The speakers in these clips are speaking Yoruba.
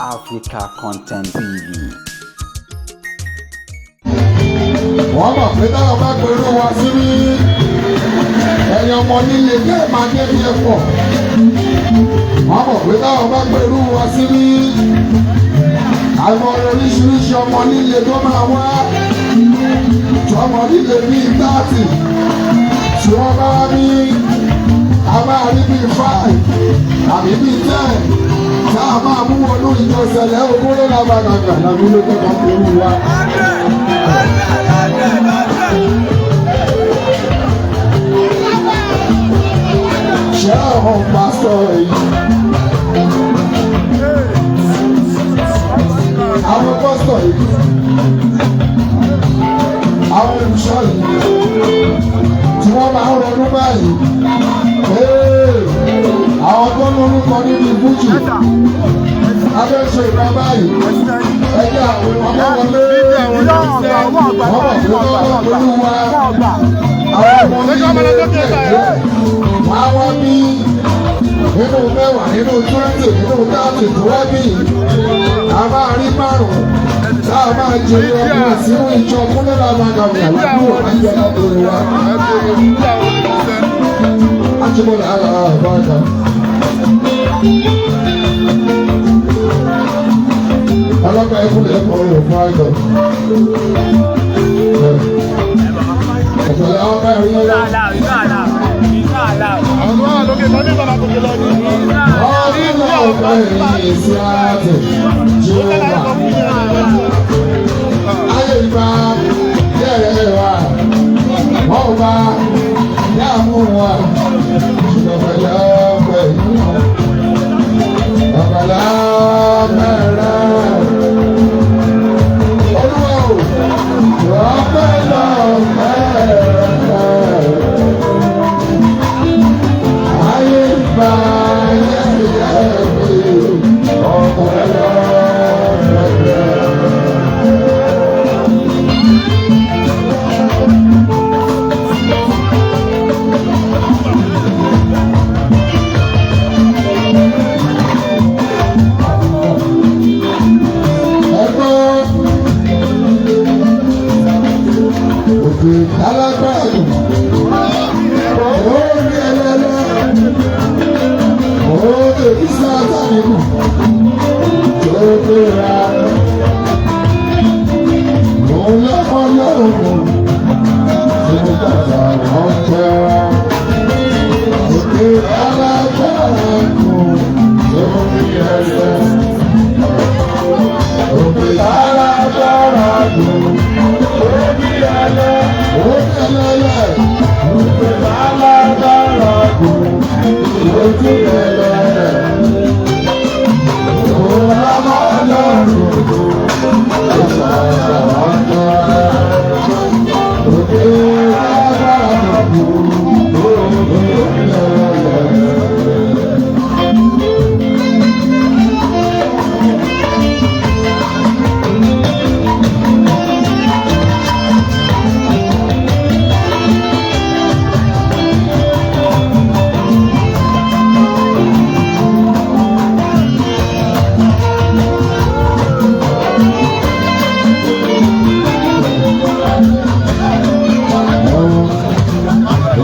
Africa Content TV. Wọ́n mọ̀ pé táwọn bá pẹ̀lú wa síbí, ẹ̀yin ọmọ nílé kẹ́ ẹ̀ máa dé bí ẹ pọ̀. Wọ́n mọ̀ pé táwọn bá pẹ̀lú wa síbí, àwọn oríṣiríṣi ọmọ nílé tó máa wá, tọmọ nílé bíi 30 tí wọ́n bá wá bí, a máa rí bíi 5 àbí bíi 10 tá a máa mú wọnú ìjọ Sẹ̀lẹ́ Ògúnlé làbàgàgà làbí ló tọ́ka pẹ̀lú wa. Ṣé àwọn pásítọ̀ yìí? Àwọn pásítọ̀ yìí, àwọn olùṣọ́ yìí, tí wọ́n máa ń ronú báyìí. Àwọn tó lórúkọ níbi fújì, abẹ́ṣe ìgbà báyìí, ẹgbẹ́ àwọn ọmọ wọlé, wọ́n mọ̀ pé wọ́n pẹ̀lú wa. Àwọn ọmọ nílé ẹ̀jẹ̀ wọ́n á wá bí nínú 10, nínú 20, nínú 30 tó wá bí, a máa rí 5 tá a máa jẹ ọmọ sínú ìjọ Kúnlé Làbàgàmì àlàkùrọ̀ ayé ọlọ́dún wa. Ajíbọ̀lá àlàbàgà. Ọlọ́pàá ẹkún lè kọ́ ọ̀rọ̀ fún àgọ́. Ọ̀pọ̀lọpọ̀ ọmọ ẹ̀rí ọlọ́. Àwọn tó wà lókè tó ní bàbá gòkè lọ ní. Ọlọ́pàá ẹ̀rí sí àtẹ̀ Jehova. Ayé ìgbà yẹ̀rẹ̀ wa, wọ́n bá yàmú wa, ṣùgbọ́n pẹ̀lú pẹ̀lú ọ̀pẹ̀lá mẹ́rẹ̀. Olúwa o, ọ̀pẹ̀lọpẹ̀ rẹ̀. Ayé ìgbà yẹ̀rẹ̀ mi, ọ̀pẹ̀lọpẹ̀ rẹ̀. Ẹgbọ́n òkè alágbára orí ẹlẹ́lẹ́ òkè sátánìkù tó gbéra òun lọ́kọ́ lọ́rùn tí mo gbàgbà wọ́n tẹ́ra òkè alágbára kù lórí ẹlẹ́. Òkè alágbára kù lórí ẹlẹ́. Òkè ẹlẹ́lẹ́. Òkè alágbára kù lórí ẹlẹ́. Òun lọ́mọ lọ́rùn kù ló sọ̀rọ̀ ọ̀tọ̀. Òkè alágbára kù lórí ẹlẹ́.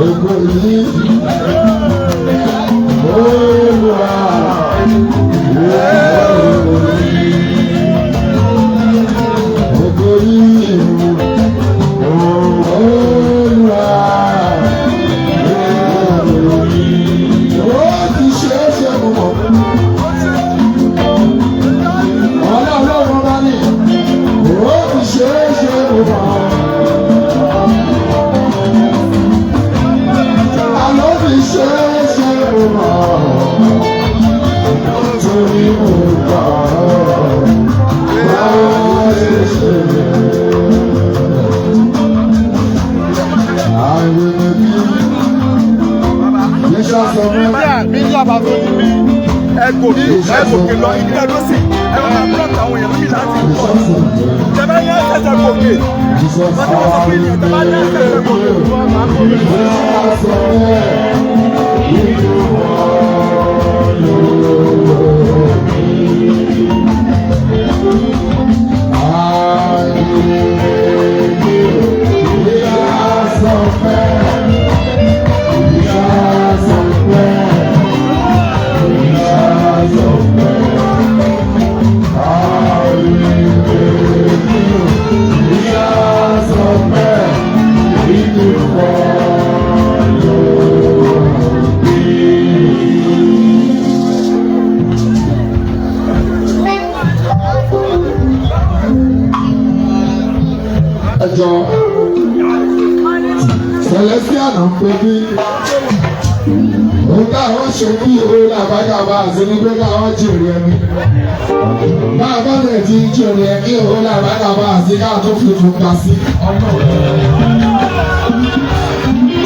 Ògo yìí, Olúwa, ògo yìí, ògo yìí, Olúwa, ògo yìí. Ó ti ṣe é ṣe mú mọ́. Ọlọ́run bá ní, ó ti ṣe é ṣe mú mọ́. Àlọ́ fi ṣe é ṣe mo mọ̀, torí mo gbà ọ́ bá ṣe ṣe. Àìwé mi bí iṣẹ́ sọ mọ́. Mídíà bá tó ní bí ẹ gòkè ẹ gòkè lọ ibi ẹ ló sì ẹ máa búlọ̀kì àwọn èèyàn níbi láti pọ̀. Tẹ̀bá ní ẹsẹ̀ gòkè. Wọ́n ti wọ́n sọ fún ènìyàn tẹ̀bá ní ẹsẹ̀ gòkè. Iṣẹ́ sọ mọ́. Ìjẹjọ. Celestial náà ń pè bí. Òun táwọn ṣe bí owó làbágàbá àti ní pé káwọn jèrè ẹni. Bá a bá lè ti jèrè ẹni owó làbágàbá àti ká tó fi tún pa sí.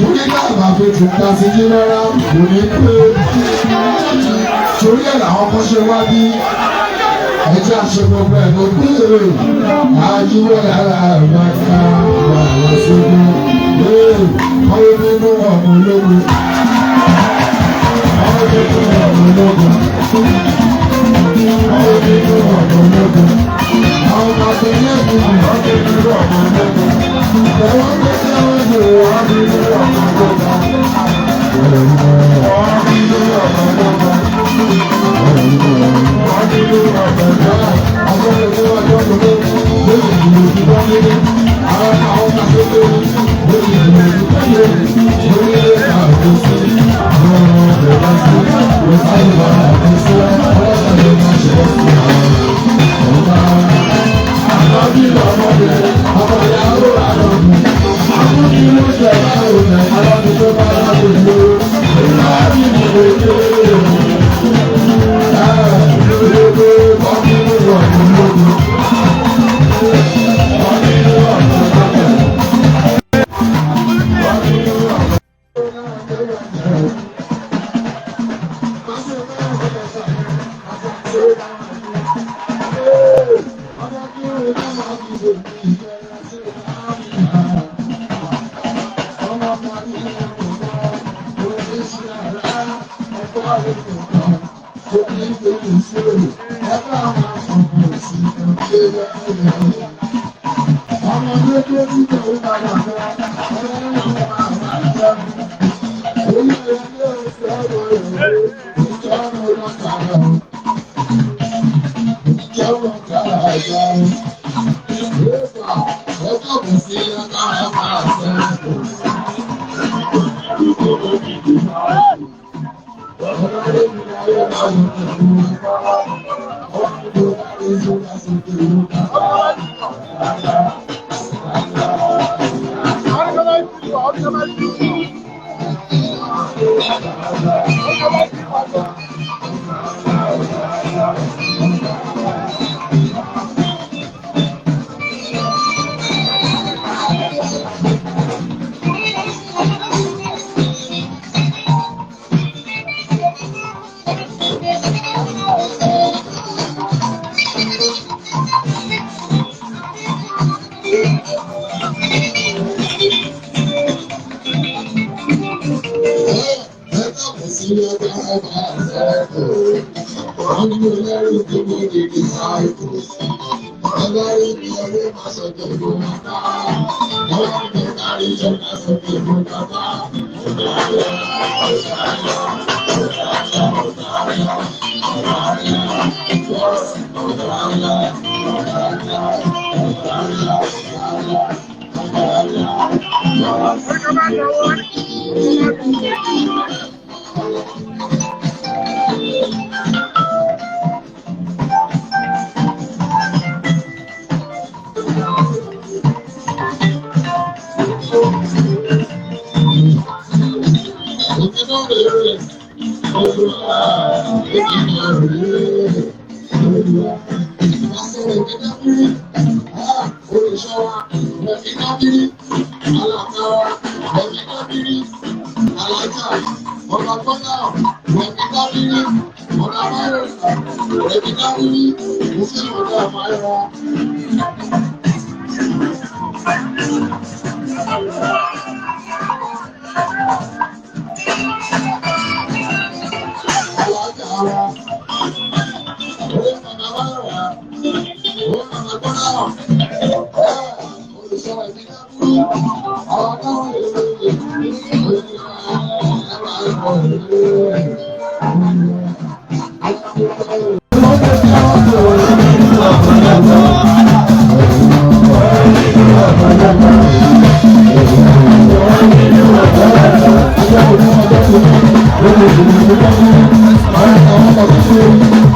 Torí káàbà fi tún pa sí jí rárá kò ní pé. Torí ẹ̀ làwọn kan ṣe wá bí ẹjẹ́ àṣẹ gbogbo ẹ̀ ló gbé àyíwọ́ lára àgbàkà wà wá síbi ọ̀rọ̀ nínú ọmọ ológun ọ̀rọ̀ nínú ọmọ ológun ọ̀rọ̀ nínú ọmọ ológun àwọn ọmọ akẹ́lẹ́ mi ọ̀rọ̀ nínú ọmọ ológun ẹ̀wọ̀n tó ṣe wọ́n ṣe ọ̀rọ̀ nínú ọmọ ológun ọ̀rọ̀ nínú ọmọ ológun.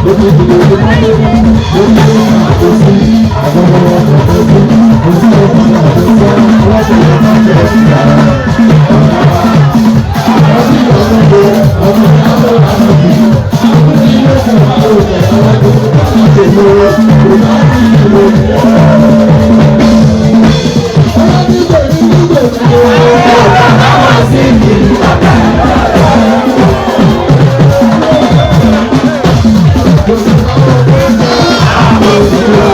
Thank you.